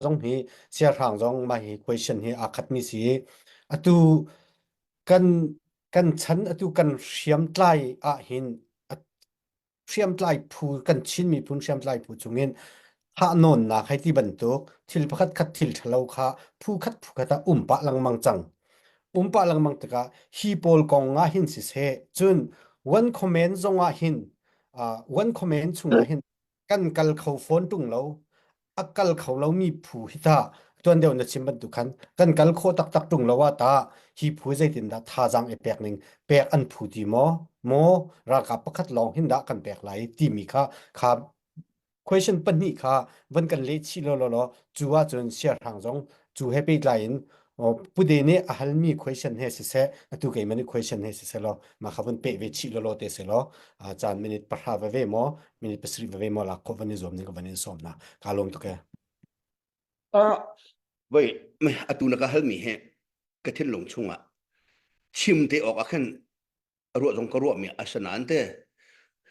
zong hi siahrang zong mah hi question hi aa khatmi si. Atu kan kan chan atu kan hriamtlai ah hin hriamtlai phu kan Chin miphun hriamtlai phu chungin thahnawnnak hei ti bantuk thil pakhat khat thil ṭhalo kha phu khat phu khat ah um pah lengmang cang. Um pah lengmang tikah hi pawl kong ah hin siseh cun one comment zong ah hin uh, one comment chungah hin kan kal kho fawn ṭung lo. A kal kho lomi phu hi tah tuan deuh na chim bantuk khan kan kal khawh taktak ṭung lo ah tah hi phu zeitindah thazaang i pek ning pek an phu ti maw maw ralkap pakhat lawng hin dah kan pek lai timi kha kha question pahnih kha van kan leh chih law law law cu ahcun siahrang zong cu he pehtlai in Pude nih a halmi question he siseh atu keimah nih question he siseh law mah kha vun peh ve chih law law te seh law caan minute pahra va ve maw minute pasarih va ve maw lak khawh van i zuam ning ka van in sawm na ka lawm tuk e. Ah, voi atu na ka halmi he ka thinlung chungah chim te awk ah khan ruah zong ka ruahmi a si nain te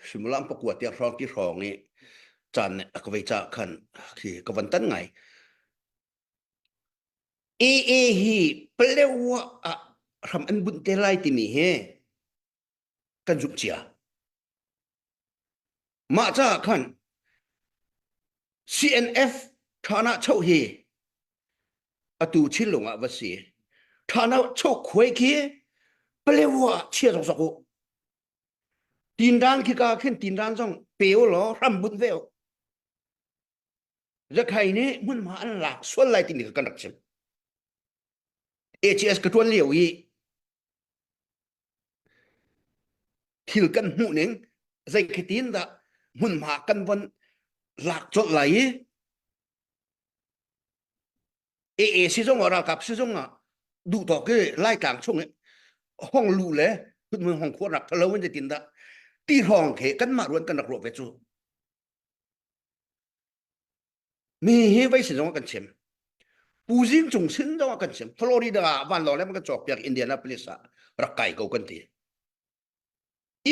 suimilam pakua tiang hrawng ti hrawng i caan nih a ka vei caah khan khi ka van tan ngai. AA hi Palewa ah hram an bunh te lai timi hi kan zumh cia. Mah caah khan CNF Thana Cho hi atu Chinlung ah va si. Thana Cho khuai khi Palewa chia zong sok u. Tindan khi ka khin tindan zong pe u law hram bunh ve u. Zakhai nih hmunhma an lak sual lai timi kha kan rak chim. ACS ka tuan lio i thil kan hmuh ning zei khitin dah hmunhma kan von lak colh lai i AA si zong ah ralkap si zong ah duh tawk i Laitlang chung i hong lu le hmun hong khuar rak thalo in tin dah ti hrawng khi kanmah ruan kan rak ruah ve cu Mi hi vei sin zong ah kan chim. Pu Zing Cung sin zong ah kan chim. Florida ah vanlawng le kan cawk piak Indianapolis ah rak kai ko kan ti.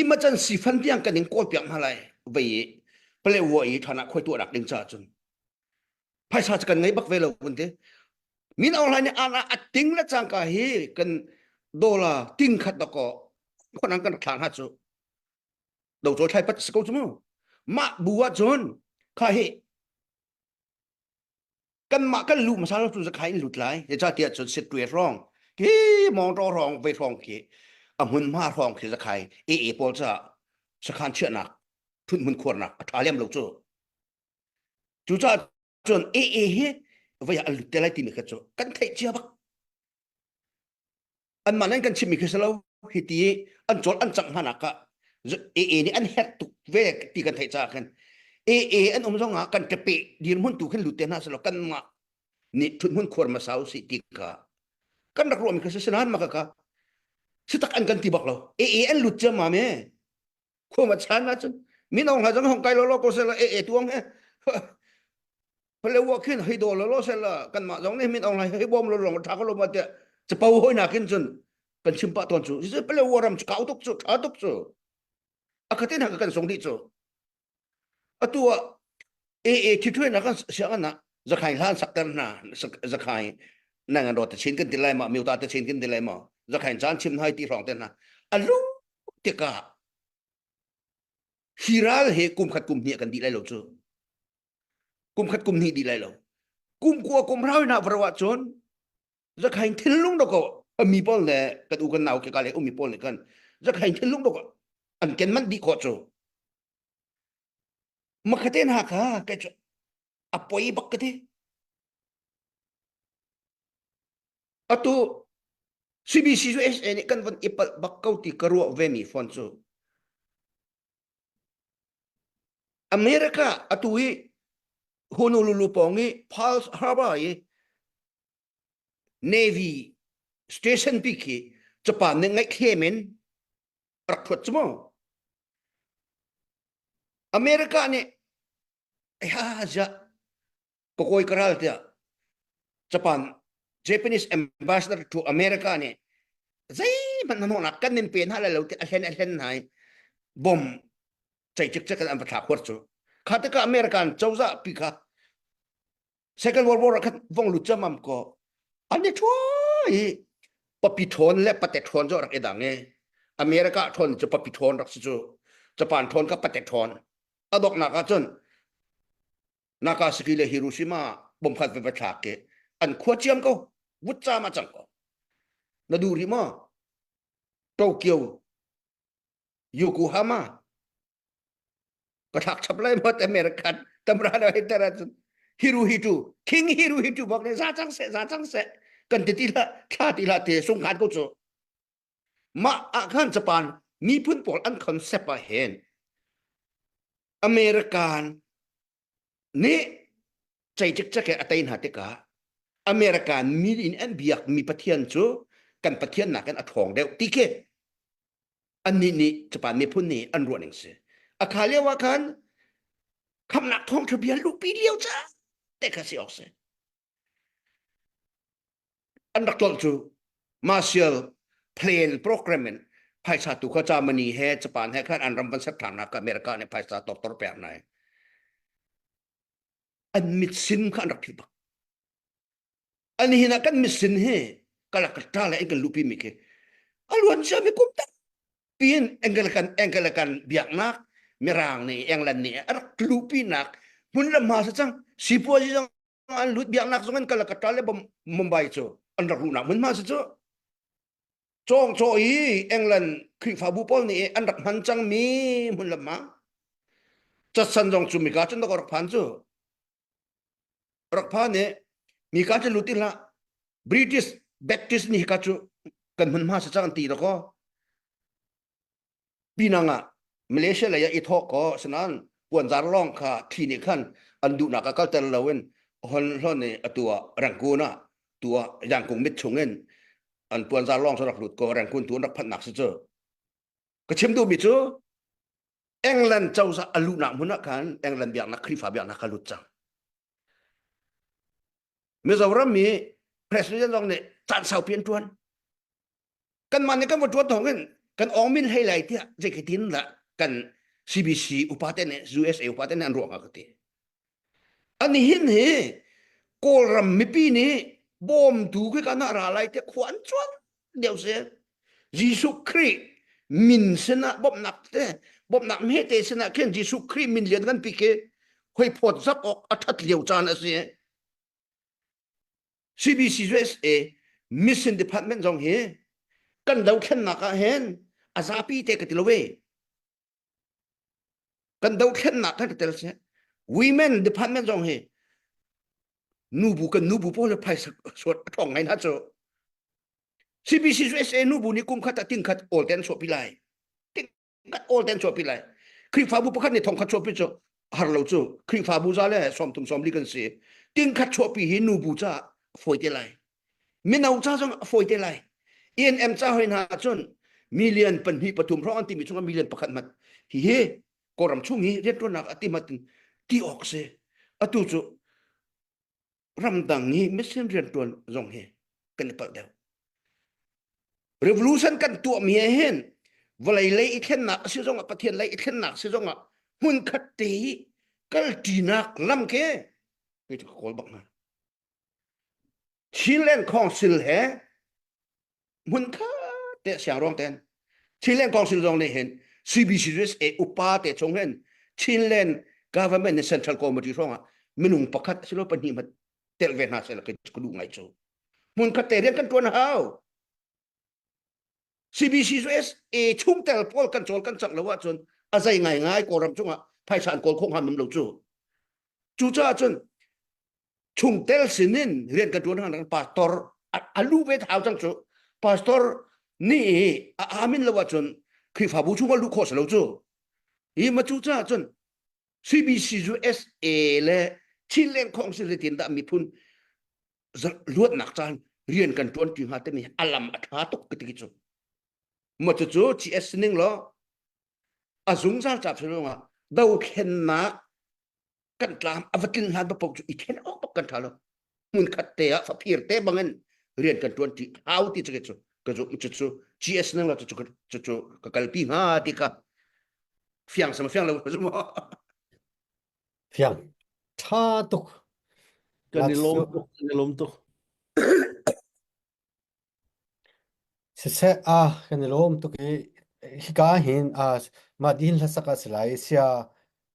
Imacan sifan tiang kan in kawl piak hna lai vei i Palewa i thana khoi tuah rak ding cha cun. Phaisa kan ngei bak ve lo kun ti. Min Aung Hlaing nih ana a ting le cangka hi kan dollar ting khat dako khonang kan thlang ha cu do cawl thlai pat si ko cu mu mah bu ah cun kha hi kanmah kan luh hmasa lo cu zakhai in lut lai zeicahtiah cun setwe hrawng khi mawngtaw hrawng vei hrawng khi a hmunhma hrawng khi zakhai AA pawl caah sakhan chiahnak thut hmun khuarnak a ṭha lem lo cu cucaah cun AA hi vei ah an lut te lai timi kha cu kan theih cia bak anmah nan kan chimmi khi si lo hi ti an cawl an cangh hna nak ah AA nih an herh tuk ve ti kan theih caah khan AA an um zong ah kan kepe dirhmun tu khin lut te hna selaw kanmah nih thut-hmun khuar hmasa usih ti kha kan rak ruahmi kha si nain maka ka si tak an kan ti bak lo AA an lut ciammam e khua ma chan ma cun min ong hla zong hong kai lo lo ko sela AA tuang he Palewa khin hei do lo lo sela kanmah zong nih min ong lai hei bawm lo long tha ko lo ma tiah capo hoi na khin cun kan chim pah tawn cu si Palewa ram cu kau tuk cu tha tuk cu a khatin ha kan song dih cu atu ah AA thi na kan siang na zakhai hlan sakter hna zakhai na ngan ro te chin kan ti lai ma miuta te chin kan ti lai ma zakhai caan chim hai ti rong te na alu tikah hi ral he kum khat kum hnih kan dih lai lo cu kum khat kum hnih dih lai lo kum kua kum rau na varo ah cun zakhain thinlung do ko mi pawl le kan u kan nau ke ka le umi pawl le kan zakhain thinlung do ko an ken man di kho cu makhaten ha kha ke chu a poi bak ka ti atu CBC USA nih kan von ipal bak ko ti ka ruah ve mi phone cu America atu i Honolulu pawng i Pearl Harbor i Navy station pi khi Japan nih ngaihthlem in rak thuat cu mu. America nih ha ziah ka kawi ka ral tiah Japan Japanese ambassador to America nih zeihmanh hnahnawhnak kan nin pe hna lai lo ti a hlen a hlen hna i bom cei cikcek in an va thlak huar cu kha tikah American cozah pi kha Second World War ah khan vong lut camam ko an i ṭhuai i papi ṭhawn le pate ṭhawn cu rak i dang i America ṭhawn cu papi ṭhawn rak si cu Japan ṭhawn kha pate ṭhawn a donghnak ah cun Nagasaki le Hiroshima bom khat va thlak i an khua ciam ko vutcam a cang ko na duh rih maw Tokyo Yokohama ka thlak chap lai mat American tamra na hiter ahcun Hirohito King Hirohito bak ne za cang seh za cang seh kan ti ti hlah thla ti hlah te sung khan ko cu mah ah khan Japan miphun pawl an concept ah hin American nih cei cikcek a tei hna tikah American mi in an biak mi pathian cu kan pathian nakin a ṭhawng deuh ti khi annih nih Japan miphun nih an ruah ning si. A kha lio ah khan khamnak thawngṭha bia luhpi lio ca te kha si awk si. An rak tlolh cu Marshall Plan program in phaisa tu kha Germany he Japan he khan an ram van set ṭhan America nih phaisa tortor pek nai. An mit sin kha an rak philh bak. An hin ah kan mit sin hi Calcutta le an kan luhpi mi khi a luan cia mi kum tampi in Anglican Anglican biaknak Mirang nih England nih a rak luhpi nak hmun ram hma sa cang sipuazi zong an lut biaknak zong an Calcutta le Mumbai cu an rak luhnak hmun hma sa cu cawng caw i England Khrihfabu pawl nih an rak hman cangmi hmun lam ma catsan zong cu mika cun rak phan cu rak phan i mika cu lut hlah British Baptist nih hika cu kan hmun hma sa cang ti dakaw Pinang ah Malaysia lei ah i thawk ko sanan puanzar lawng kha thli nih khan an duhnak ah kalter loin hon hlon i atu ah Rangoon ah tu ah Yangkung mit chung in an puanzar lawng cu rak lut ko Rangoon tu an rak phanhnak si cu ka chim duhmi cu England cozah a luhnak hmun ah khan England biaknak Khrihfa biaknak kha lut cang Mizoram mi president zong nih caan saupi an ṭuan kanmah nih kan va ṭuan thawng in kan awng min hlei lai tiah zeitin dah kan CBC upa te nih USA upa te nih an ruah hnga ka ti an hin hi Kawlram mipi nih bawmtu khi kan ra lai tiah khua an cuan deuh si Jesuh Khrih min sinah bawmhnak te bawmhnak hmete sinah khin Jesuh Khrih min lian kan pi khi hoi phawt zak awk a ṭhat lio caan a si CBCUSA Mission Department zong hi kan dothlennak ah hin a zapi te ka ti lo ve. Kan dothlennak kan tel se. Women Department zong hi nubu kan nubu pawl le phaisa suat a thong ngai na cu. CBCUSA nubu nih kum khat ah ting khat all ten chuahpi lai. Khat awl ten chuahpi lai Khrihfabu pakhat nih thongkhat chuahpi cu har lo cu Khrihfabu za le sawmthum sawmli kan si tingkhat chuahpi hi nubu ca a fawi te lai mino ca zong a fawi te lai ENM ca hoi hna cun million pahnih pathum hrawng an timi chungah million pakhat mat hi hi Kawlram chung hi rianṭuannak a ti mat in ti awk si atu cu ramdang hi mission rianṭuan zong hi kan i palh deuh. Revolution kan tuahmi ah hin vawlei lei i thlennak a si zongah Pathian lei i thlennak si zongah hmunkhat te hi kalṭinak lam khi kei cu ka kawl bak hna. Chinland Council he hmunkhat te siangruang ten Chinland Council zong nih hin CBCUSA upa te chung hin Chinland government ni Central Committee hrawng ah minung pakhat silo pahnih hmat tel ve hna sela ka duh ngai cu hmunkhat te rian kan tuan hau CBCUSA chungtel pawl kan cawl kan cang lo ahcun a zei ngai ngai Kawlram cungah phaisa an kawl khawh hnga lo cu cucaah cun chungtel sinin rian kan ṭuan hang pastor a lu ve thau cang cu pastor nih a amin lo ahcun Khrihfabu chung ah luh khawh si lo cu hi ma cu caah cun CBC USA le Chinland Council zeitin dah miphun luatnak caan rian kan ṭuan ṭi hnga timi a lam a ṭha tuk ka ti cu ma cucu GS ning law a zungzal ca ah dothlennak kan tlam a va tlin hlan paoh cu i then awk bak kan ṭha lo hmun khat te ah faphir te bangin rian kan ṭuan ṭi hau ti cu cu ka cu cu cu GS nang la cu cu cu ka kalpi hnga ti ka fiang sama fiang lo zu maw fiang ṭha tuk. Kan i lawm tuk, kan i lawm tuk. Siseh, ah kan i lawm tuk i hika hin ah mah dihin hlasak ah si lai sia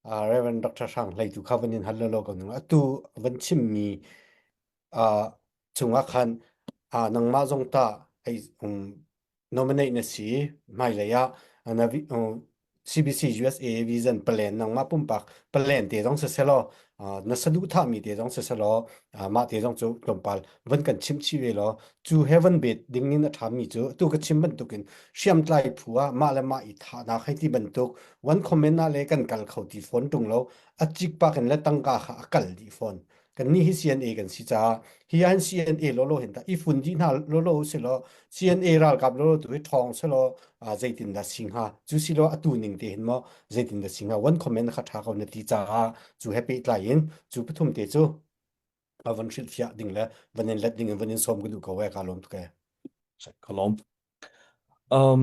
ah Reverend Dr. Hrang Hlei tu kha van in hal law ko ning atu van chimmi ah chungah khan ah nangmah zong ta ei um, nominate na si hmailei ah na CBC USA vision plan nangmah pumpak plan te zong siselaw na saduhthah mi te zong siselaw mah te zong cu tlawmpal van kan chim chih ve law cu heaven bet ding in a ṭha mi cu tu ka chim bantukin hriamtlai phu ah mah le mah i thahnak hei ti bantuk one comment ah le kan kal kho ti fawn ṭung lo a cik pak in le tangka kha a kal dih fawn Kannih hi CNA kan si caah hi ahhin CNA lawlaw hin tah i fun dih hna lawlaw u silaw CNA ralkap lawlaw tu hi ṭhawng selaw zeitindah si hnga cu silaw atu ning te hin maw zeitindah si hnga one comment kha ṭha ko na ti caah cu he pehtlai in cu pathum te cu a van hrilhfiah ding le van in let ding in van in sawm ka duh ko e ka lawm tuk e. Ka lawm. Um,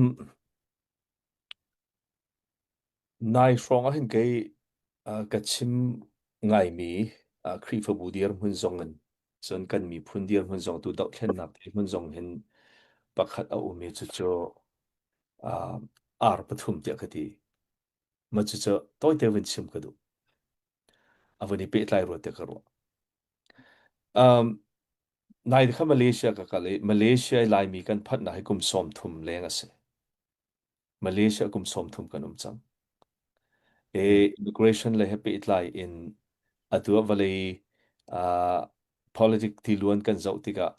Nai hrawng ah hin kei ka chim ngaimi Khrihfabu dirhmun zong in cun kan miphun dirhmun zong tu dohthlennak dirhmun zong hin pakhat a um i cucu ar pathum tiah ka ti. Mah cucu tawite vun chim ka duh. A vun i pehtlai rua tiah ka ruah. Um, nai kha Malaysia ka kal i Malaysia i Laimi kan phanhnak hi kum 30 leng a si. Malaysia kum 30 kan um cang. E immigration le he pehtlai in atu ah vawlei uh, politic tiluan kan zoh tikah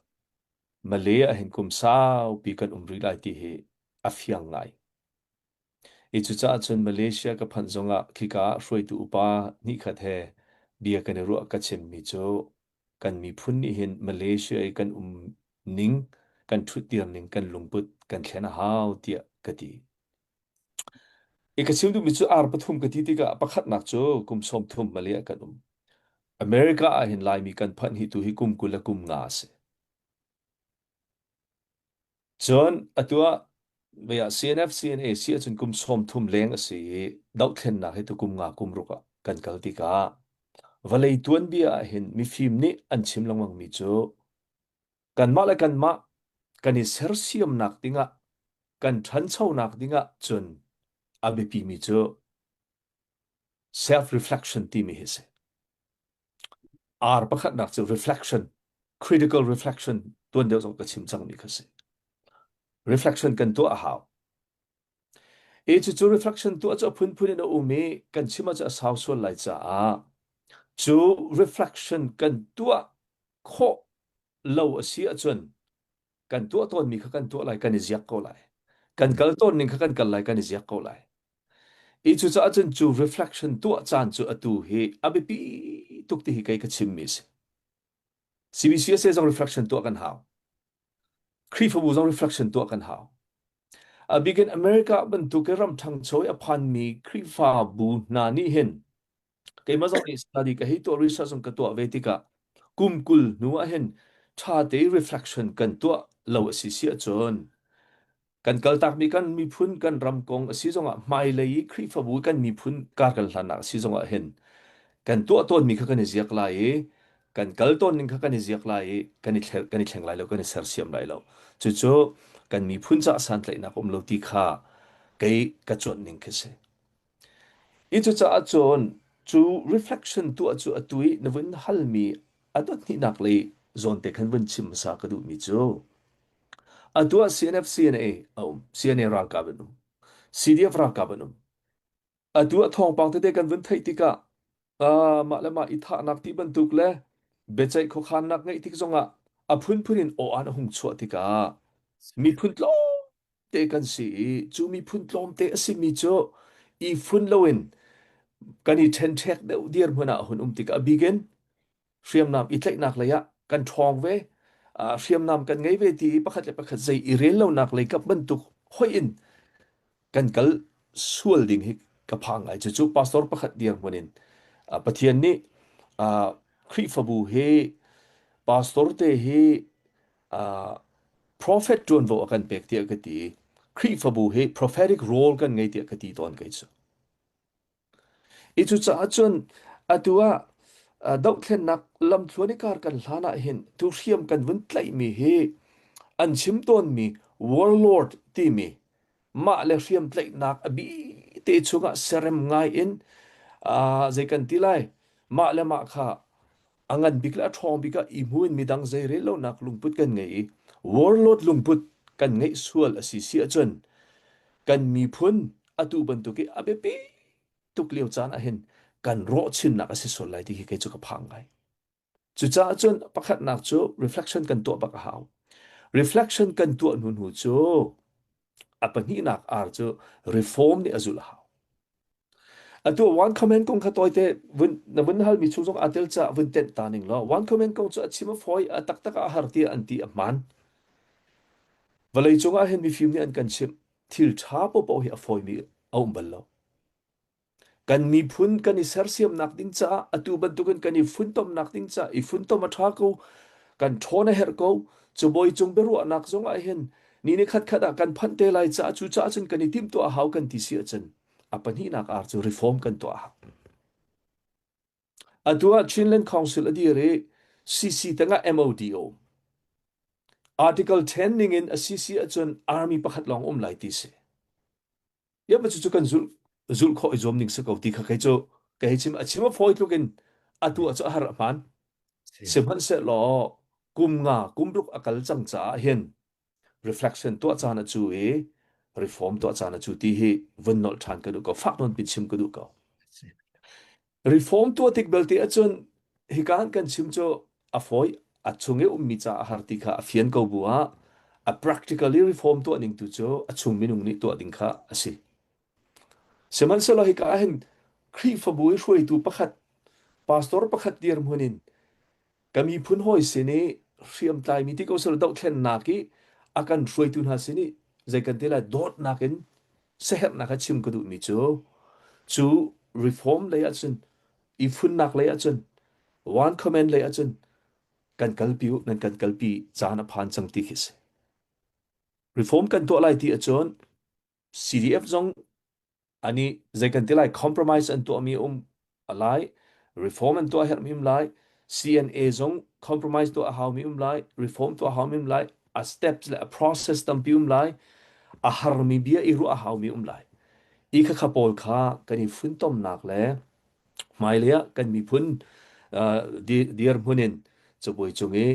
Malay ah hin kum saupi kan um rih lai ti hi a fiang ngai. I cucaah cun Malaysia ka phanh zongah khika ah hruaitu upa hnihkhat he bia kan i ruah ka chimmi cu kan miphun nih hin Malaysia i kan um ning, kan ṭhutdir ning, kan lungput kan thlen a hau tiah ka ti. I ka chim duhmi cu ar pathum ka ti tikah pakhatnak cu kum 30 Malay ah kan um. America ah hin Laimi kan phanh hi tu hi kum 20 le kum nga a si. Cun atu ah vei ah CNF CNA si ahcun kum 30 leng a si i dohthlennak hi tu kum nga kum ruk ah kan kal tikah vawlei tuanbia ah hin mifim nih an chim lengmangmi cu kanmah le kanmah kan i sersiamnak dingah kan ṭhanchonak dingah cun a biapimi cu self reflection timi hi a si. R pakhatnak cu reflection, critical reflection tuan deuh zong ka chim cangmi kha si. Reflection kan tuah a hau. E cucu reflection tuah cu a phunphun in a um i kan chim ahcun a sau sual lai caah cu reflection kan tuah khawh lo a si ahcun kan tuah tawnmi kha kan tuah lai kan i ziak ko lai. Kan kal tawn ning kha kan kal lai kan i ziak ko lai. I cucaah cun cu reflection tuah caan cu atu hi a biapi tuk ti hi kei ka chimmi a si. CBCUSA zong reflection tuah kan hau. Khrihfabu zong reflection tuah kan hau. A bikin America bantuk i ram ṭhangcho i a phanmi Khrihfabu hna nih hin keimah zong nih study ka hei tuah research zong ka tuah ve tikah kum 20 hnu ah hin ṭha te reflection kan tuah lo a si si ahcun kan kaltakmi kan miphun kan ram kong a si zongah hmailei i Khrihfabu kan miphun kar kan hlannak a si zongah hin kan tuah tawnmi kha kan i ziak lai i kan kal tawn ning kha kan i ziak lai i kan i thleng, kan i thleng lai lo kan i sersiam lai lo cucu kan miphun caah santlaihnak um lo ti kha kei ka cuanh ning khi si I cucaah cun cu reflection tuah cu atu i na vun halmi a dot hnihnak lei zawnte khan vun chim hmasa ka duhmi cu atu ah CNF CNA a um CNA ralkap an um CDF ralkap an um atu ah thawngpang tete kan vun theih tikah uh, mah le mah i thahnak ti bantuk le biaceih khuakhannak ngeih tik zongah a phunphun in aw-an a hung chuah tikah miphun tlawm te kan si i cu miphun tlawmte a simi cu i fun loin kan i ṭhenṭhek deuh dirhmun ah a hun um tikah a bikin hriamnam i tlaihnak lei ah kan ṭhawng ve uh, hriamnam kan ngei ve ti i pakhat le pakhat zei i rel lonak lei kap bantuk hoih in kan kal sual ding hi ka phang ngai cucu pastor pakhat dirhmun in uh, Pathian nih uh, Khrihfabu hi pastor te hi uh, prophet ṭuanvo a kan pek tiah ka ti. Khrihfabu hi prophetic role kan ngei tiah ka ti tawn kei cu. I cucaah cun atu ah Dohthlennak lamthluan i kar kan hlan ah hin tu hriam kan vun tlaihmi hi an chim tawnmi warlord timi mah le hriam tlaihnak a bi te chungah serem ngai in zei kan ti lai mah le mah kha a ngan bik le a ṭhawng bik ah i hmu in midang zei rel lonak lungput kan ngei i warlord lungput kan ngeih sual a si si ahcun kan miphun atu bantuk i a biapi tuk lio caan ah hin kan rawh chinnak a si sual lai ti hi kei cu ka phang ngai. Cucaah cun pakhatnak cu reflection kan tuah bak a hau. Reflection kan tuah hnu hnu cu a pahnihnak R cu reform nih a zulh a hau. Atu one comment kong kha tawite vun na vun halmi chung zong aa tel caah vun tenh ta ning law one comment kong cu a chim a fawi a taktak ah a har tiah an ti a hmaan. Vawlei cung ah hin mifim nih an kan chimh thil ṭha paohpaoh hi a fawimi a um bal lo. Kan miphun kan i sersiamnak ding caah atu bantukin kan i funtomnak ding caah i funtom a ṭha ko, kan ṭhawn a herh ko. Cubawi cung biaruahnak zong ah hin ni ni khatkhat ah kan phanh te lai caah cu caah cun kan i timhtuah a hau kan ti si ahcun a pahnihnak ar cu reform kan tuah a hau. Atu ah Chinland Council a dir i CC tangah MOD a um. Article 10 ningin a CC ahcun army pakhat lawng um lai ti si. Iap cu kan zulh zulh khawh i zuam ning si ko ti kha kei cu ka hei chim a chim a fawi tluk in atu ah cu a har a hmaan. Sihmanhsehlaw kum nga kum ruk a kal cang caah hin reflection tuah caan a cu i reform tuah caan a cu ti hi vun nolh ṭhan ka duh ko fak nawn pin chim ka duh ko. Reform tuah tik belte ahcun hika han kan chim cu a fawi a chung i ummi ca a har ti kha a fian ko bu ah a practically reform tuah ning tu cu a chung minung nih tuah ding kha a si. Sihmanhsehlaw hika ah hin Khrihfabu i hruaitu pakhat pastor pakhat dirhmun in ka miphun hawi sin i hriamtlaimi ti ko sel dohthlennak i a kan hruaitu hna sin i zei kan ti lai dawtnak in siaherhnak a chim ka duhmi cu cu reform lei ahcun i funnak lei ahcun one command lei ahcun kan kalpi u nan kan kalpi caan a phan cang ti khi si reform kan tuah lai ti ahcun CDF zong ani zei kan ti lai compromise an tuahmi um lai reform an tuah herhmi um lai CNA zong compromise tuah a haumi um lai reform tuah a haumi um lai a steps le a process tampi um lai a harmi bia i ruah a haumi um lai i khakha pawl kha kan i funtomnak le hmailei ah kan miphun dirhmun in cabuai cung i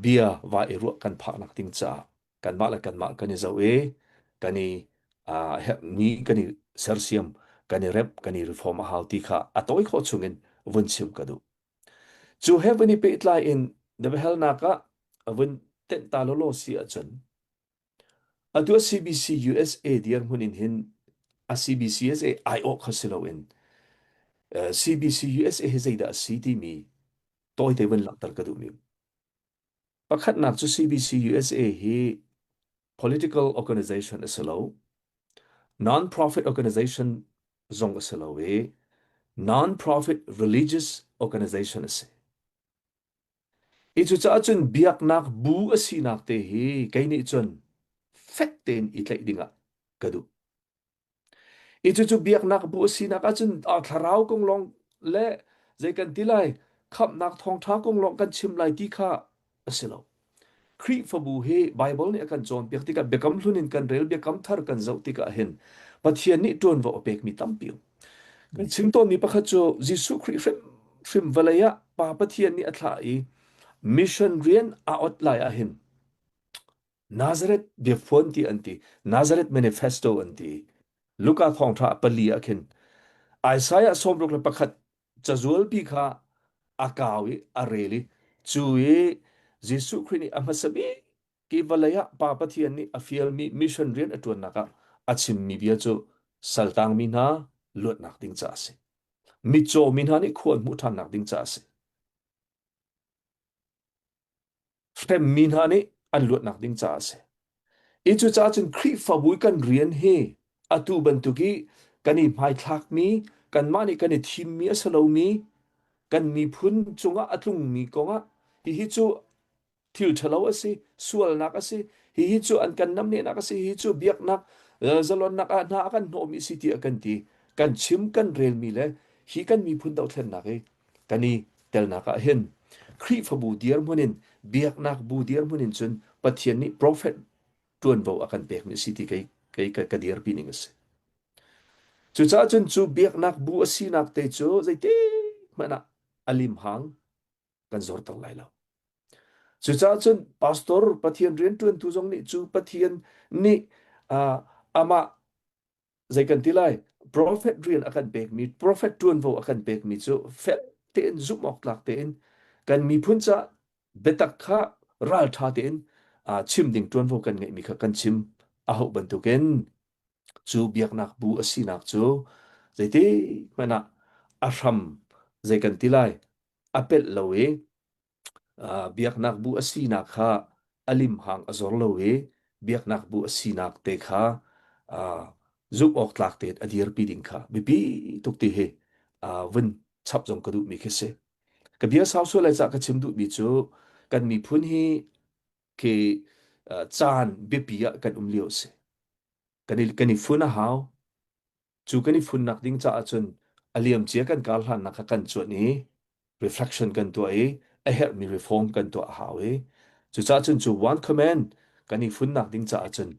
bia va i ruah kan phaknak ding caah kanmah le kanmah kan i zoh i kan i herhmi kan i sersiam kan i remh kan i reform a hau ti kha a tawi khawh chungin vun chim ka duh. Cu he vun i pehtlai in na biahalnak ah vun tenh ta lawlaw si ahcun atu a CBC USA dirhmun in hin a CBC USA aiawh kha si loin CBC USA hi zeidah a si timi tawite vun langhter ka duhmi. Pakhatnak cu CBC USA hi political organization a si lo. Non-profit organization zong a si lo i non-profit religious organization a si. I cucaah cun biaknak bu a sinak te hi kei nih cun fek tein i tlaih dingah ka duh. I cucu biaknak bu a sinak ahcun thlarau kong lawng le zei kan ti lai khamhnak thawngṭha kong lawng kan chim lai ti kha a si lo. Khrihfabu hi Baibal nih a kan cawnpiak tikah biakam hlun in kan rel biakam thar kan zoh tikah hin Pathian nih ṭuanvo a pekmi tampi um. Kan chim tawnmi pakhat cu Jesuh Khrih hrimhrim vawlei ah Pa Pathian nih a thlah i mission rian a ot lai ah hin Nazareth biaphuan ti an ti. Nazareth Manifesto an ti. Luka thawngṭha pali ah khin Isaiah 61 cazualpi kha a kau i a rel i cu i Jesuh Khrih nih a hmasa bik ki vawlei ah Pa Pathian nih a fialmi mission rian a ṭuannak ah a chimmi bia cu saltangmi hna luatnak ding caah a si. Mitcaw mi hna nih khua an hmuh ṭhannak ding caah a si. Hremmi hna nih an luatnak ding caah a si. I cucaah cun Khrihfabu i kan rian hi atu bantuk i kan i hmaithlakmi, kanmah nih kan i thimmi a si lomi, kan miphun cungah a tlungmi kongah hihi cu thil ṭhalo a si, sualnak a si, hihi cu an kan namnehnak a si, hihi cu biaknak zalonnak ah hna a kan hnawhmi a si tiah kan ti. Kan chim kan relmi le hi kan miphun dohthlennak hi. Kan i telnak ah hin Khrihfabu dirhmun in biaknak bu dirhmun in cun Pathian nih prophet ṭuanvo a kan pekmi a si ti kei kei ka, ka dirpi ning a si. Cucaah cun cu biaknak bu a sinak te cu zeitik hmanh ah a limhang kan zorter lai lo. Cucaah cun pastor Pathian rianṭuantu zong nih cu Pathian nih uh, amah zei kan ti lai prophet rian a kan pekmi prophet ṭuanvo a kan pekmi cu fel tein zumh awk tlak tein kan miphun ca biatak kha ralṭha tein uh, chim ding ṭuanvo kan ngeihmi kha kan chim a hauh bantukin cu biaknak bu a sinak cu zeitik hmanh ah a hram zei kan ti lai a pelh lo i biaknak bu a sinak kha a limhang a zor lo i biaknak bu a sinak te kha zumh awk tlak tein a dirpi ding kha biapi tuk ti hi vun chap zong ka duhmi khi si. Ka bia sau sual lai cah ka chim duhmi cu kan miphun hi khi caan biapi ah kan um lio a si. Kan i, kan i fun a hau. Cu kan i funnak ding caah cun a liamcia kan kar hlannak kha kan cuanh i reflection kan tuah i a herhmi reform kan tuah a hau i cucaah cun cu one command kan i funnak ding caah cun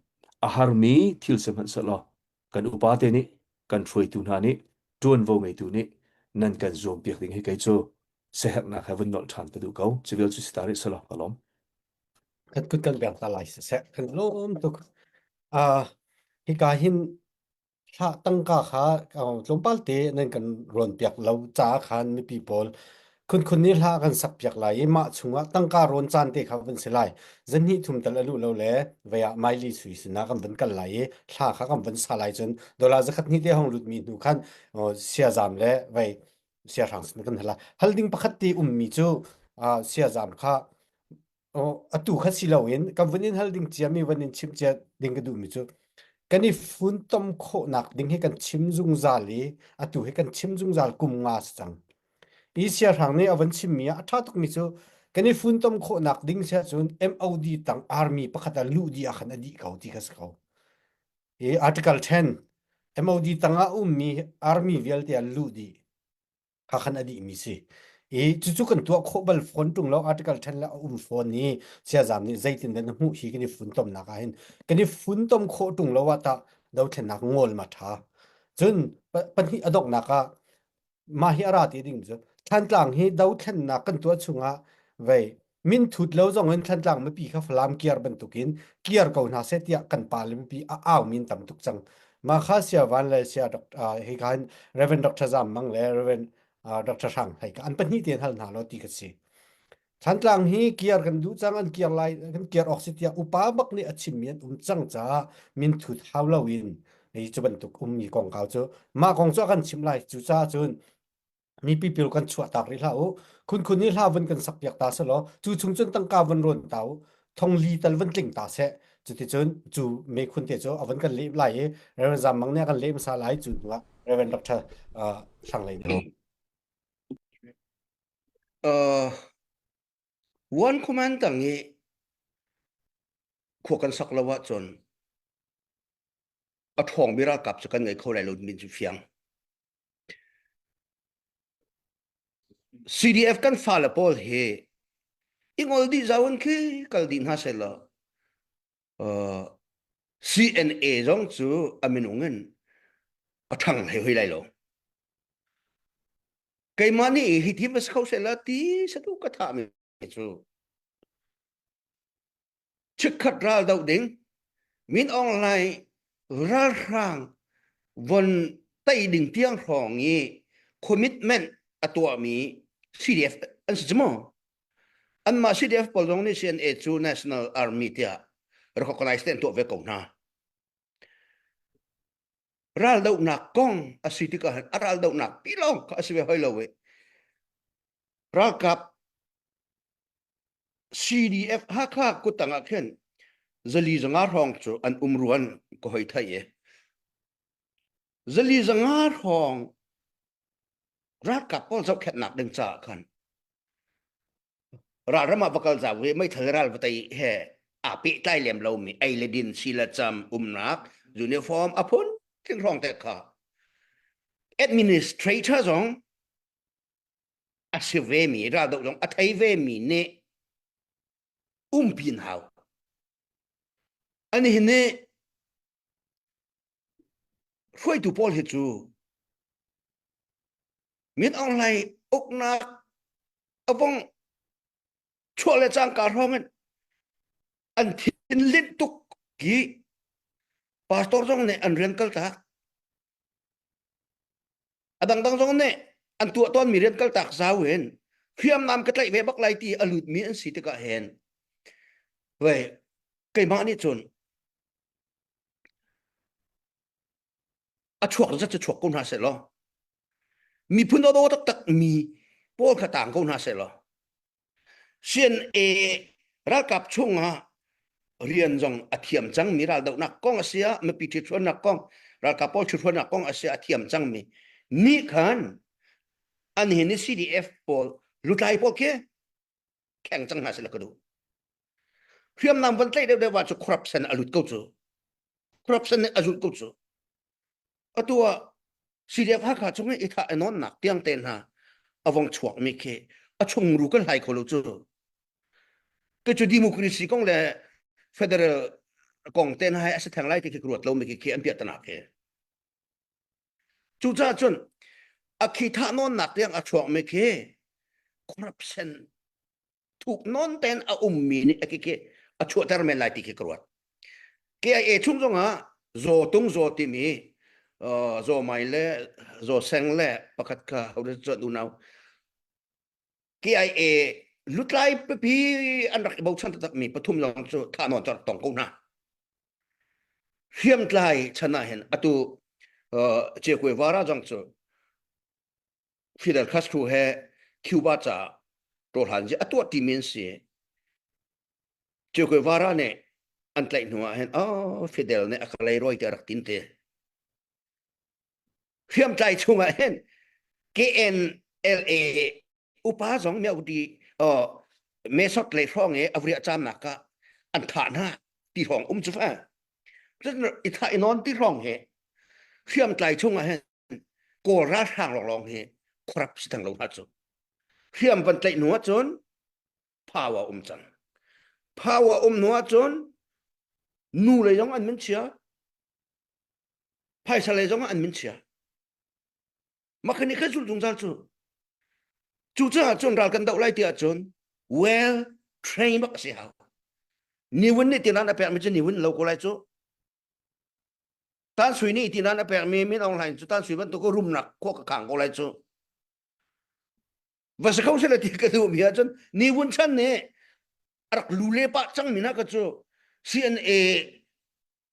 a harmi thil si hmanh sehlaw kan upa te nih kan hruaitu hna nih ṭuanvo ngeitu nih nan kan zuampiak ding hi kei cu siaherhnak he vun nolh ṭhan ka duh ko. Civil cu si ta rih selaw ka lawm. Kan kut kan beng ta lai siseh kan lawm tuk. Uh, hika hin Hlah tangka kha tlawmpal te nan kan rawnpiak lo caah khan mipi pawl khunkhun nih hla kan sakpiak lai i mah chungah tangka rawn caan te kha van si lai. Zanhnih thum tal a luh lo le vei ah Miley sui sinah kan van kal lai i hla kha kan van sa lai cun dollar zakhat hnih te hong lutmi hnu khan siazam le vei siahrang sin kan hal lai. Hal ding pakhat te ummi cu siazam kha atu kha si loin kan vun in hal ding ciami van in chimh cia ding ka duhmi cu kan i funtom khawhnak ding hi kan chim zungzal i atu hi kan chim zungzal kum nga si cang. I siahrang nih a van chimmi ah a ṭha tukmi cu kan i funtom khawhnak ding si ahcun MOD tang army pakhat ah luh dih ah khan a dih ko ti kha si ko. I Article 10 MOD tang ah ummi army vialte ah luh dih. kha khan a dihmi si. I cucu kan tuah khawh bal fawn ṭung lo article ṭhen le a um fawn i siazam nih zeitin dah na hmuh hi kan i funtomnak ah hin kan i funtom khawh ṭung lo ah tah dothlennak ngol ma ṭha. Cun pahnih a donghnak ah mah hi a ra ti ding cu Thantlang hi dothlennak kan tuah chungah vei Minthut lo zong in Thantlang mipi kha Falam kiar bantukin kiar ko hna seh tiah kan pa le mipi a au min tam tuk cang. Mah kha Sia Van le Sia hi kha hin Reverend Dr. Zam Mang le Reverend Dr. Hrang Hlei ka an pahnih tein hal hna law ti ka si. Thantlang hi kiar kan duh cang an kiar lai kan kiar awk si tiah upa bak nih a chimmi an um cang caah minthut hau lo in hi cu bantuk ummi kongkau cu mah kong cu a kan chim lai cucaah cun mipi pil kan chuah tak rih hlah u khunkhun nih hla vun kan sak piak ta selaw cu chung cun tangka vun rawn ta u thong li tal vun tling ta seh cuticun cu mekhun te cu a vun kan leh lai i Reverend Zam Mang nih a kan leh hmasa lai cu hnuah Reverend Dr. Hrang Lei nih Uh, one command tang i khua kan sak lo ahcun a ṭhawngmi ralkap cu kan ngei kho lai lo min cu fiang. CDF kan fale pawl hi i ngol dih zau in khi kal dih hna seh law uh, CNA zong cu a minung in a ṭhang hlei hoi lai lo. Keimah nih hi thi va si kho seh la ti satu ka thah mi cu chikkhat ral doh ding Min Aung Hlaing ralhrang von tei ding tiang hrawng i commitment a tuahmi CDF an si cu maw? Anmah CDF pawl zong nih CNA cu National Army tiah recognize te an tuah ve ko hna. Raldohnak kong a si tikah a raldohnak pi lawng kha a si ve hoi lo i ralkap CDF Hakha kuttang ah khin zali zanga hrawng cu an um ruan ka hoi thai i zali zanga hrawng ralkap pawl zohkhenhnak ding caah khan ralram ah va kal zau i meithal ral va tei he aa pehtlai lem lomi ei le din si le cam umnak uniform a phun tling hrawng te kha administrator zong. A si ve mi raldoh zong a thei ve mi nih umpi hau. Ani hin nih hruaitu pawl hi cu Min Aung Hlaing uknak a vong chuah le cangka hrawng in an thin linh tuk i pastor zong nih an rian kal tak. A dangdang zong nih an tuah tawnmi rian kal tak zau in hriamnam ka tlaih ve bak lai ti a lutmi an si tikah hin vei keimah nih cun a chuak zat cu chuak ko hna seh law miphun awdaw taktak mi pawl kha tang ko hna seh law CNA ralkap chungah rian zong a thiam cangmi raldohnak kong a si ah mipi ṭhithruannak kong ralkap pawl ṭhithruannak kong a si ah a thiam cangmi nih khan an hin ni CDF pawl lutlai pawl khi kheng cang hna seh la ka duh hriamnam van tlaih deuh deuh ah cu corruption a lut ko cu corruption nih a zulh ko cu atu ah CDF Hakha chung i thah nawnnak tiang te hna a vong chuak mi khi a chungru kan hlai kho lo cu ke cu democracy kong le federal kong te hna hai a si theng lai ti khi ruat lo mi khi khi an piah tanak khi cucaah cun a khi thah nawnnak tiang a chuak mi khi corruption thuk nawn ten a ummi nih a khi a chuahter men lai ti khi ka ruat. KIA chung zongah zaw tung zaw timi zaw mai le zaw seng le pakhat kha ho chuan unau KIA lutlai pipi an rak i bochan taktak mi pathum lawng cu thah nawn cu tong ko hna. Hriamtlai chan ah hin atu Che Guevara zong cu Fidel Castro he Cuba caah ṭawhlan zi a tuah timi an si. Che Guevara nih an tlaih hnu ah hin oh Fidel nih a ka leirawi te a rak tin te. Hriamtlai chungah hin KNLA upa zong miauti oh mesot lei hrawng i a vriah caamnak ah an thah hna ti hrawng um cu fa. I thah i nawn ti hrawng hi hriamtlai chungah hin Kawl ralhrang lawnglawng hi khuarap si theng lo hna cu. Hriam van tlaih hnu ahcun power um cang. Power um hnu ahcun nu lei zong an min chia, phaisa lei zong an min chia. Mah nih khan zulh zungzal cu. Cucaah cun ral kan doh lai ti ahcun well trained bak a si hau. Niwin nih tinan a pekmi cu niwin lo ko lai cu. Tan Sui nih ti nan a pekmi Min Aung Hlaing cu Tan Sui bantuk rumnak khua ka khang ko lai cu. Va si kho sila ti ka duh mi ahcun Ni Wun Chan nih a rak lu le pah cang mi na ka cu CNA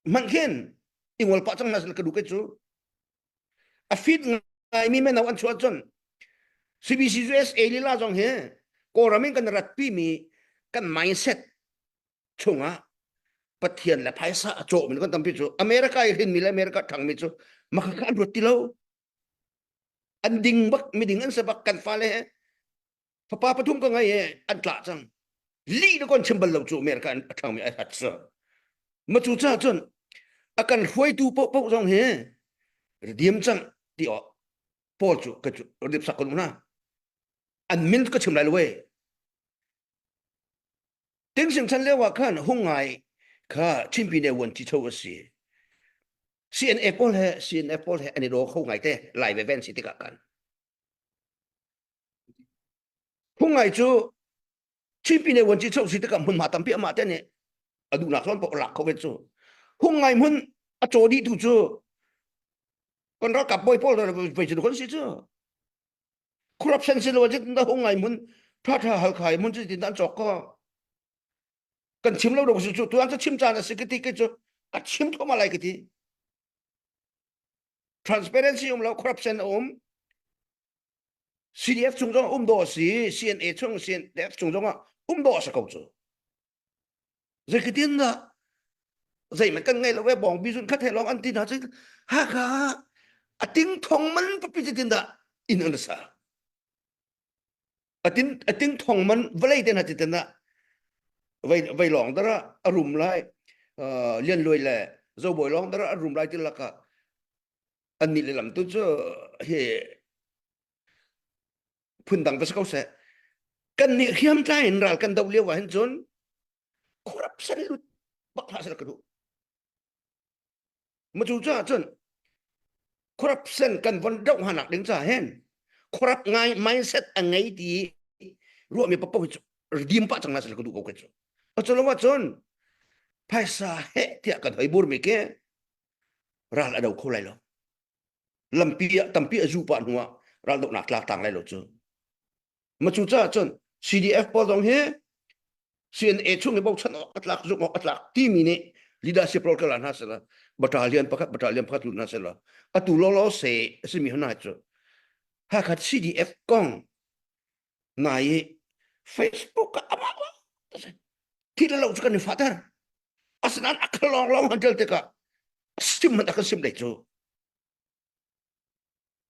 hmanh khin i ngol pah cang na ka duh ke cu. A fit ngai mi meno an chuah cun CBC USA lila zong hi Kawlram in kan ratpi mi kan mindset chungah Pathian le phaisa a cawh mi kan tampi cu America i hrin mi le America ṭhang mi cu maka kha an ruat ti lo an ding bak miding an se bak kan fale he fapa pathum ka ngai he an tlah cang li na kon chim bal lo cu America an ṭhang mi ai hat sa ma cu cha cun a kan hruaitu po po zong he diam cang ti o Paul cu ka cu rip sak ko na an min ka chim lai lo we Tingsing chan lio ah khan hung ngai kha Chin Pine vuanci cho a si. CNA pawl he CNA pawl he an i daw kho ngai te lai ve ven si tikah khan. Hung ngai cu Chin Pine vuanci cho si tikah hmunhma tampi amah te nih a duhnak zawn paoh lak kho ve cu. Hung ngai hmun a caw dih tu cu kan ralkap bawi pawl voi cu kan si cu. Corruption si lo na hung ngai mun tha tha hal khai mun cu tin an chok ko kan chim lo dong su tu an chim caan a si ka ti ke cu a chim thoma lai ka ti transparency um lo corruption um CDF chung zong um do si CNA chung CNF chung zong ah um do sa ko cu Zeitin dah zeihmanh kan ngei lo ve bawng bi zun khat he lawng an ti hna cu Hakha a ting thong man papi zeitin dah inn an sa a tin a ting thong man vawlei te hna titan ah vei vei lawng dara a rum lai lian luai le zobawi lawng dara a rum lai ti lakah an nih le lam tu cu hi. phundang va si ko seh. Kan nih hriamtlai in ral kan doh lio ah hin cun corruption lut bak hlah seh ka duh. Ma cu caah cun corruption kan von doh hna ding caah hin corrupt ngai mindset a ngei ti ruahmi papo hi cu redeem pah cang hna seh ka duh ko ke cu. A cu lo ahcun phaisa heh tiah kan hoi burmi ke ral a do kho lai lo. Lampi ah tampi a zu pah hnu ah ral dohnak tlak tang lai lo cu. Ma cu caah cun CDF pawl zong hi CNA chung i bochan awk a tlak zumh awk a tlak timi nih leadership role ka la hna sela battalion pakhat battalion pakhat lut hna sela atu lawlaw se a simi hna cu Hakha CDF kong nai i Facebook ah amah thil lo cu kan i fahter asinain a khal lawng lawng han ṭial tikah sim hmanh a kan sim dei cu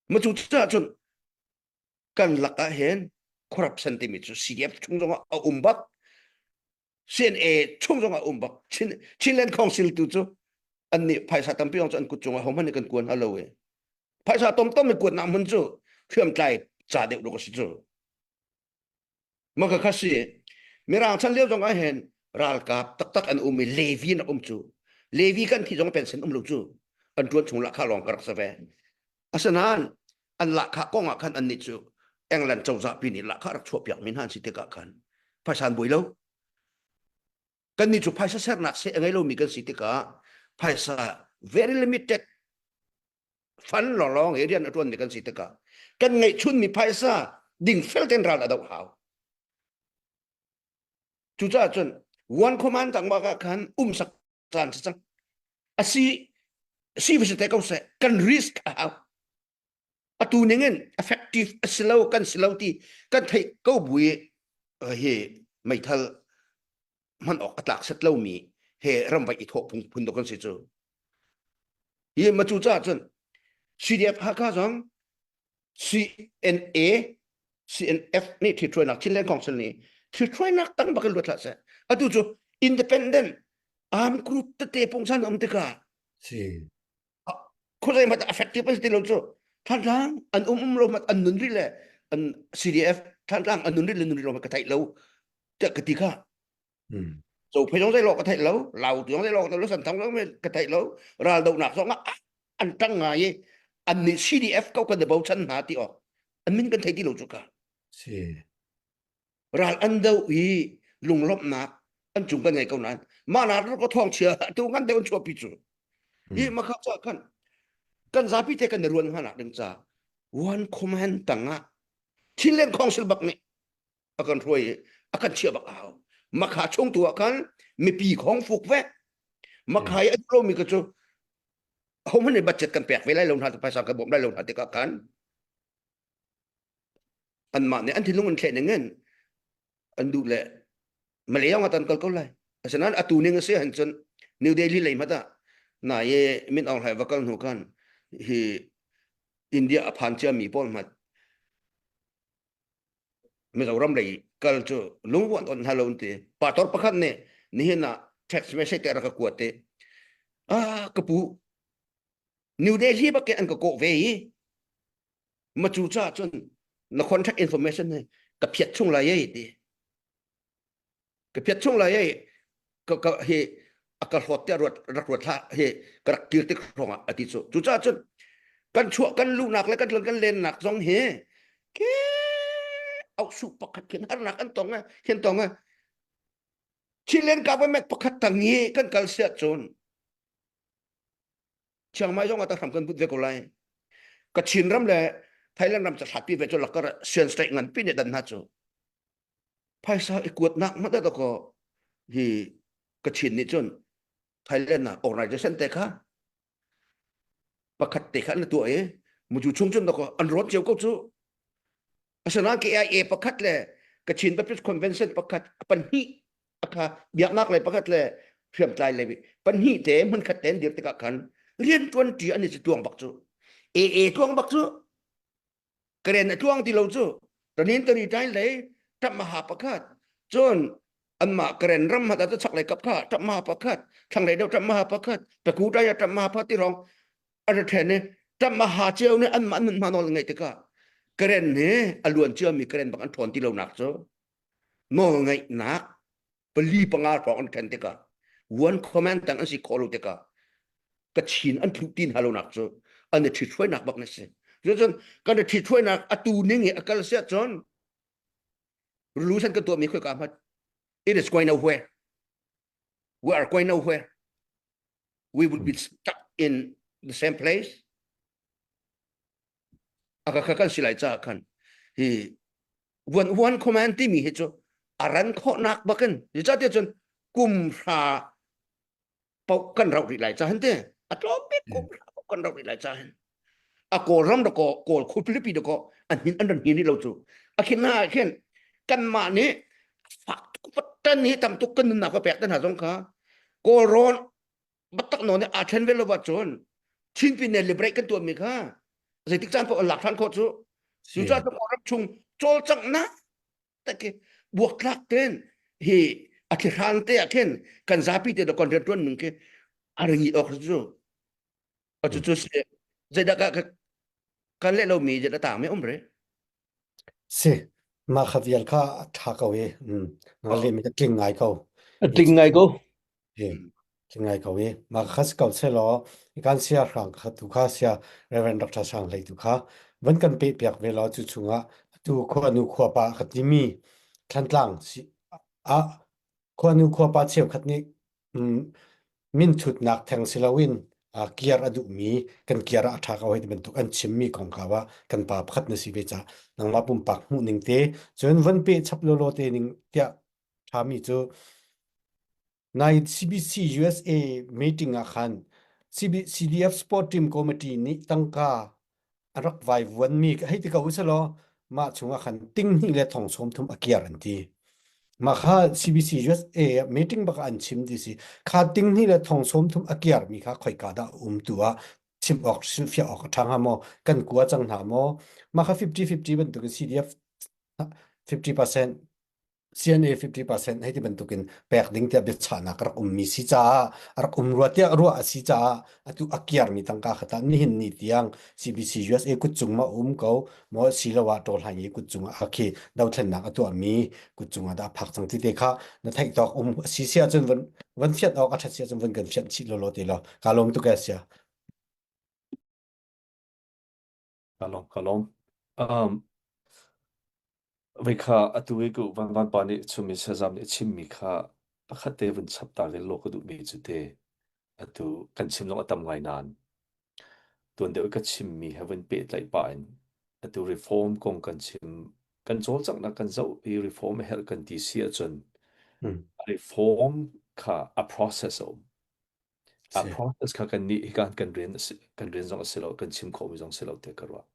ma cu caah cun kan lak ah hin corruption timi cu CDF chung zongah a um bak CNA chung zongah a um bak Chin Chinland Council tu cu an nih phaisa tampi zong cu an kut cungah hohmanh nih kan kuan hna lo e phaisa tomtom i kuatnak hmun cu hriamtlai ca deuh dawh a si cu Maka kha si Mirang chan lio zong ah hin ralkap taktak an um i Levi an um cu. Levi kan thi zong pension um lo cu. An tuan chung lahkhah lawng ka rak si ve. Asinain an lahkhah kong ah khan annih cu England cozah pi nih lahkhah rak chuahpiak mi hna an si tikah khan phaisa an buai lo. Kannih cu phaisa sernak seh a ngei lomi kan si tikah phaisa very limited fan lawnglawng he rian a ṭuanmi kan si tikah kan ngeihchunmi phaisa dingfel tein ral a doh hau. Cucaah cun one command tangmak ah khan um sak caan si cang. A si si va si te ko seh kan risk a hau. Atu ning in effective a si lo kan si lo ti kan theih ko bu i hi meithal hman awk a tlak set lomi he ramvaih i thawh phung phun dawh kan si cu. Hi ma cu caah cun CDF Hakha zong CNA CNF nih ṭhithruainak Chinland Council nih ṭhithruainak tang bak in luat hlah seh. Atu cu independent armed group tete pungsan um tikah Si. khuazei hmanh effective an si ti lo cu Thantlang an um um lo hmanh an nun rih le an CDF Thantlang an nun rih le nun rih lo ka theih lo tiah ka ti kha so phei zong zei lo ka theih lo lau zong zei lo ka theih lo santhang zong ka theih lo ral dohnak zong ah an tang ngai i an nih CDF ko kan i bochan hna ti awk an min kan thei ti lo cu ka si ral an do i lunglawmhnak an cung kan ngei ko nain mah na ko thawng chia tu ngan deuh an chuahpi cu hi makha cha khan kan zapi te kan i ruan hna nak ding ca one command tangah Chinland Council bak nih a kan hruai i a kan chiah bak a hau makha chung tu ah khan mipi khong fuk ve makha i a duh lomi ka cu hohmanh nih budget kan pek ve lai lo hna phaisa kan bawmh lai lo hna tikah khan anmah nih an thinlung an thleh ning in an duh le Malay ah tan kal ko lai asinain atu ning a si han cun New Delhi lei hmat ah na ye Min Aung Hlaing va kal hnu khan hi India a phan cia mi pawl hmat Mizoram lei kal cu lungruan on hna lo an ti. Pastor pakhat nih nihin ah text message te rak ka kuat te. Ah ka pu New Delhi bak an ka kawh ve i ma cu ca cun na contact information hi ka phiat chung lai ei ti. Ka phiat chung lai ei ka ka hi a ka hlawt tiah ruat rak ruat hlah hi ka rak kir tik hrawng ah a ti cu cucaah cun kan chuah kan luhnak le kan tlun kan lennak zong hi ke auhsu pakhat khin harnak an tong hin tong Chilean government pakhat tang hi kan kal siah cun Chiang Mai zong ah hram kan but ve ko lai Kachin ram le Thailand ram ca hlatpi ve cu lakar Sian state ngan pi ne dan hna cu phaisa i kuatnak hmanh dah kaw hi Kachin nih cun Thailand ah organization te kha pakhat te kha an tuah i mucu chung cun dakaw an rawt cio ko cu asinain KIA pakhat le Kachin Baptist Convention pakhat pahnih akha biaknak lei pakhat le hriamtlai lei pahnih te hmunkhat te an dir tikah khan rian tuan ṭi an i tuang bak cu AA tuang bak cu Karen a tluang ti lo cu tanin tani tain lei tap maha pakhat cun anmah Karen ram hata cu chaklei kap kha tap maha pakhat thlanglei deuh tap maha pakhat taku tai tap maha pakhat ti rong a ra then i tap maha ceu nih anmah nun hma nawl ngeih tikah. Karen hi a luan ciami Karen bak an ṭhawn ti lonak cu nawlngeihnak pali panga hrawng an ṭhen tikah one command tang an si khawh lo tikah Kachin an tluh ti hna lonak cu an i ṭhithruainak bak na si. Cucun kan i ṭhithruainak atu ning i a kal siah cun revolution kan tuahmi khoika hmanh it is going nowhere. We are going nowhere. We would be stuck in the same place. A ka kan si lai caah khan hi one one command timi hi cu a ran khawhnak bakin zeicahtiah cun kum hra paoh kan rauh rih lai ca hin te a tlawm bik kum hra paoh kan rauh rih lai ca hin a kawlram da kaw kawl khualipi da kaw an hin an ran hin lo cu a khin na khin kanmah nih fak tuk tan hi tam tuk kan nunnak ka pek te hna zong kha kawlrawn batak nawn aa ṭhen ve lo ah cun Chin Pine liberate kan tuahmi kha zeitik caan paoh an lak ṭhan khawh cu cucaah cu ram chung cawlcanghnak tak khi buaktlak ten hi a thlihran te ah khin kan zapi te kan rian ṭuan ning khi a ringi awk cu cu cu si zeidah ka kan leh lomi zeidah tang mi um re Si, mah kha vial kha a ṭha ko i na leh mi ka tling ngai ko. A tling ngai ko. I tling ngai ko i mah kha si ko selaw kan sia hrang kha tu kha sia Reverend Dr. Sang Hlei tu kha van kan peh piak ve law cu chungah tu khuanu khuapa ka timi Thlantlang si ah Khuanu khuapa cheukhat nih minthutnak theng si loin kiar a duhmi kan kiar ah a ṭha ko hei ti bantuk an chimmi kongkau ah kan pa pakhat na si ve caah nangmah pumpak hmuh ning te cun von peh chap lawlaw te ning tiah ṭhami cu nai CBC USA meeting ah khan CDF Sport Team Committee nih tangka a rak vaivuanmi hei ti ko usalaw mah chungah khan ting hnih le thong sawm thum a kiar an ti. Mah kha CBC USA meeting bak an chim ti si. Kha ting hnih le thong sawm thum a kiar mi kha khoika dah um tu ah chim awk hrilhfiah awk a ṭha hnga maw kan kua cang hna maw mah kha 50-50 bantukin CDF 50% CNA 50% hei ti bantukin pek ding tiah biachahnak rak ummi si caah a rak um rua tiah ruah a si caah atu a kiarmi tangka kha tah nihin ni tiang CBC USA kut cung ma um ko maw siloah tawlhang i kut cung ah khi dothlennak a tuahmi kut cung ah dah phak cang ti te kha na theih tawk um a si sia cun van van fiat awk a that sia cun van kan fianh chih lawlaw te law ka lawm tuk e sia Ka lawm ka lawm um Veikha atu i ku Van Van pa nih chumi sazam nih a chimmi kha pakhat te vun chap ta ve law ka duhmi cu te atu kan chim zong a tam ngai nain tuan deuh i ka chimmi he vun pehtlaih pah in atu reform kong kan chim kan cawlcanghnak kan zoh i reform a herh kan ti si ahcun reform kha a process a um. A Si. process kha kan nih hika kan rian a si kan rian zong a si lo kan chim khawhmi zong si lo tiah ka ruah.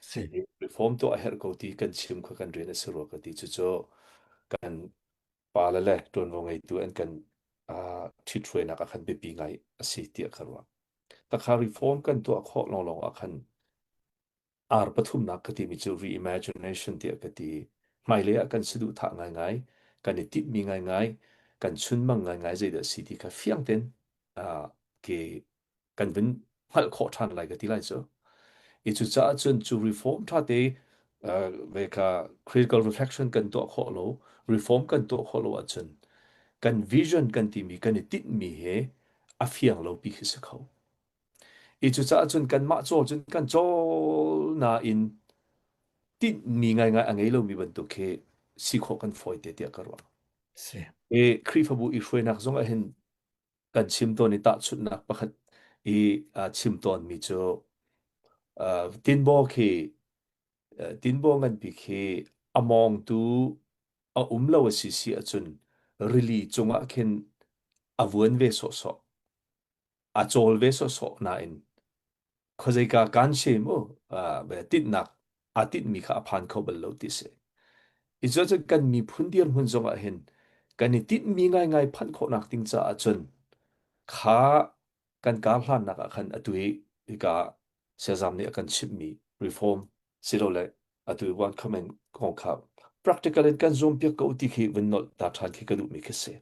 Si. Reform tuah a herh ko ti kan chim kha kan rian a si rua ka ti cucu kan pale le ṭuanvo ngeitu an kan uh, ṭhithruainak ah khan biapi ngai a si tiah ka ruah. Takha reform kan tuah khawh lawnglawng ah khan R pathumnak ka timi cu reimagination tiah ka ti. Hmailei ah kan saduhthah ngaingai, kan i timhmi ngaingai, kan chunmang ngaingai zeidah si ti kha fiang tein uh, ke kan vun hngalh khawh ṭhan lai ka ti lai cu. I cucaah cun cu reform ṭha te uh, ve kha critical reflection kan tuah khawh lo, reform kan tuah khawh lo ahcun kan vision kan timi kan i tinhmi he a fiang lo pi khi si kho. I cucaah cun kanmah cawl cun kan cawl nain tinhmi ngaingai a ngei lomi bantuk khi si khawh kan fawi te tiah ka ruah. Si. I Khrihfabu i hruainak zong ah hin kan chim tawn i tahchunhnak pakhat i uh, chim tawnmi cu uh, tinbaw khi uh, tinbaw nganpi khi a mawngtu a um lo a si si ahcun rili cungah khin a vuan ve sawhsawh. A cawl ve sawhsawh nain khuazeika kan si mu tinhnak aa tinhmi kha a phan kho bal lo ti si. I cu kan miphun dirhmun zong ah hin kan i tinhmi ngaingai phanh khawhnak ding caah cun kha kan kar hlannak ah khan atu hi hika siazam nih a kan chimhmi reform silole atu one comment kong kha practical in kan zuam piak ko ti khi vun nolh ta ṭhan khi ka duhmi khi si.